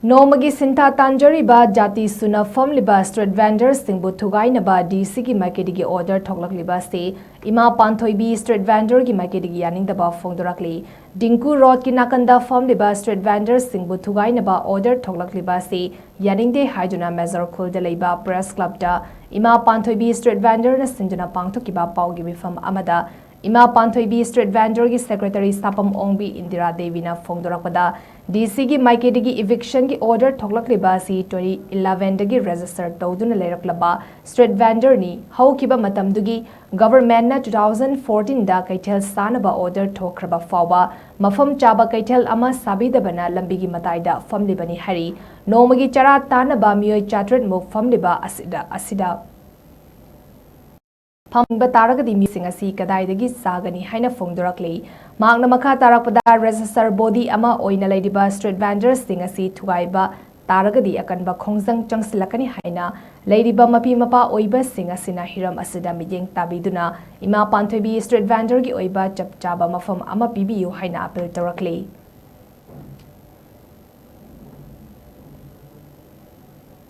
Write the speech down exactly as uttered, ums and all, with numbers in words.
ꯅꯣꯡꯃꯒꯤ ꯁꯤꯟꯊꯥ ꯇꯥꯟꯖꯔꯤꯕ ꯖꯥꯇꯤ ꯁꯨꯅ ꯐꯝꯂꯤꯕ street vendorꯁꯤꯡꯕꯨ ꯊꯨꯒꯥꯏꯅꯕ DCꯒꯤ ꯃꯥꯏꯀꯩꯗꯒꯤ order ꯊꯣꯛꯂꯛꯂꯤꯕ ꯑꯁꯤ ꯏꯃꯥ ꯄꯥꯟꯊꯣꯏꯕꯤ street vendorꯒꯤ ꯃꯥꯏꯀꯩꯗꯒꯤ ꯌꯥꯅꯤꯡꯗꯕ ꯐꯣꯡꯗꯣꯔꯛꯂꯤ꯫ ꯗꯤꯡꯀꯨ roadꯀꯤ ꯅꯥꯀꯟꯗ ꯐꯝꯂꯤꯕ street vendorꯁꯤꯡꯕꯨ ꯊꯨꯒꯥꯏꯅꯕ order ꯊꯣꯛꯂꯛꯂꯤꯕ ꯑꯁꯤ ꯌꯥꯅꯤꯡꯗꯦ ꯍꯥꯏꯗꯨꯅ ꯃꯦꯖꯣꯔ ꯈꯨꯜꯗ ꯂꯩꯕ press clubꯇ ꯏꯃꯥ ꯄꯥꯟꯊꯣꯏꯕꯤ street vendorꯅ ꯁꯤꯟꯗꯨꯅ ꯄꯥꯡꯊꯣꯛꯈꯤꯕ ꯄꯥꯎꯒꯤ ꯃꯤꯐꯝ ꯑꯃꯗ ꯏꯃꯥ ꯄꯥꯟꯊꯣꯏꯕꯤ street vendorꯒꯤ secretary ꯁꯥꯄꯝ ꯑꯣꯡꯕꯤ ꯏꯟꯗꯤꯔꯥ ꯗꯦꯕꯤꯅ ꯐꯣꯡꯗꯣꯔꯛꯄꯗ, DCꯒꯤ ꯃꯥꯏꯀꯩꯗꯒꯤ evictionꯒꯤ order ꯊꯣꯛꯂꯛꯂꯤꯕ ꯑꯁꯤ twenty elevenꯗꯒꯤ register ꯇꯧꯗꯨꯅ ꯂꯩꯔꯛꯂꯕ street vendorꯅꯤ꯫ ꯍꯧꯈꯤꯕ ꯃꯇꯝꯗꯨꯒꯤ governmentꯅ two thousand fourteenꯗ ꯀꯩꯊꯦꯜ ꯁꯥꯅꯕ order ꯊꯣꯛꯈ꯭ꯔꯕ ꯐꯥꯎꯕ ꯃꯐꯝ ꯆꯥꯕ ꯀꯩꯊꯦꯜ ꯑꯃ ꯁꯥꯕꯤꯗꯕꯅ ꯂꯝꯕꯤꯒꯤ ꯃꯇꯥꯏꯗ ꯐꯝꯂꯤꯕꯅꯤ ꯍꯥꯏꯔꯤ꯫ ꯅꯣꯡꯃꯒꯤ ꯆꯔꯥ ꯇꯥꯅꯕ ꯃꯤꯑꯣꯏ ꯆꯥꯇ꯭ꯔꯦꯠ ꯃꯨꯛ ꯐꯝꯂꯤꯕ ꯑꯁꯤꯗ, ꯑꯁꯤꯗ ꯐꯝꯕ ꯇꯥꯔꯒꯗꯤ ꯃꯤꯁꯤꯡ ꯑꯁꯤ ꯀꯗꯥꯏꯗꯒꯤ ꯆꯥꯒꯅꯤ ꯍꯥꯏꯅ ꯐꯣꯡꯗꯣꯔꯛꯂꯤ꯫ ꯃꯍꯥꯛꯅ ꯃꯈꯥ ꯇꯥꯔꯛꯄꯗ, register body ꯑꯃ ꯑꯣꯏꯅ ꯂꯩꯔꯤꯕ street vendorꯁꯤꯡ ꯑꯁꯤ ꯊꯨꯒꯥꯏꯕ ꯇꯥꯔꯒꯗꯤ ꯑꯀꯟꯕ ꯈꯣꯡꯖꯪ ꯆꯪꯁꯤꯜꯂꯛꯀꯅꯤ ꯍꯥꯏꯅ ꯂꯩꯔꯤꯕ ꯃꯄꯤ ꯃꯄꯥ ꯑꯣꯏꯕꯁꯤꯡ ꯑꯁꯤꯅ ꯍꯤꯔꯝ ꯑꯁꯤꯗ ꯃꯤꯠꯌꯦꯡ ꯇꯥꯕꯤꯗꯨꯅ ꯏꯃꯥ ꯄꯥꯟꯊꯣꯏꯕꯤ street vendorꯒꯤ ꯑꯣꯏꯕ ꯆꯞ ꯆꯥꯕ ꯃꯐꯝ ꯑꯃ ꯄꯤꯕꯤꯌꯨ ꯍꯥꯏꯅ appeal ꯇꯧꯔꯛꯂꯤ꯫